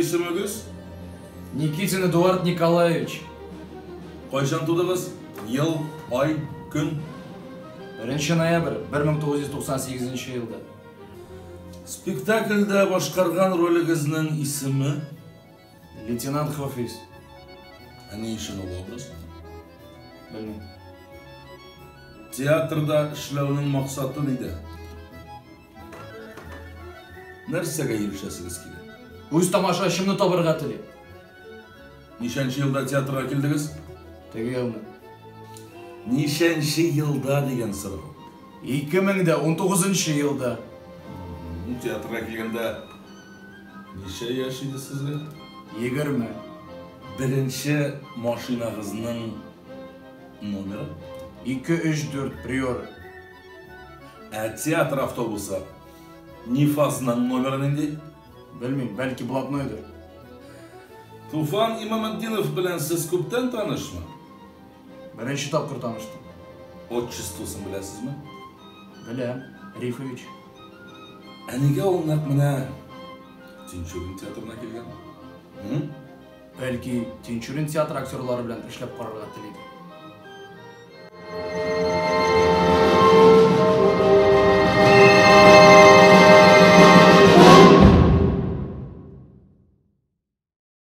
исемегез? Никитин Эдуард Николаевич. Кайчан тудыгыз? Ел, ай, көн? 1 ноябрь 1998 елда. Спектакльдә башкарган ролегезнең исеме? Лейтенант Хафиз. Ә ни өчен ул образ? Белмим. Театрда эшләүнең максаты нидә? Нәрсәгә ирешәсегез килә? Үз тамашачымны табырга телим. Ничәнче елда театрга килдегез? Теге елны. Ничәнче елда дигән сорау. 2019 елда. Театрга килгәндә ничә яшь иде сезгә? 20. Беренче машинагызның номеры? 2, 3, 4, Приора. Ә театр автобусы Нифасның номеры нинди? Белмим, бәлки блатнойдыр. Туфан Имаметдинов белән сез күптән танышмы? Беренче тапкыр таныштым. Отчествосын беләсезме? Беләм, Рифович. Ә нигә ул нәкъ менә Тинчурин театрына килгән? М? Бәлки, Тинчурин театр актерлары белән эшләп карарга телидер.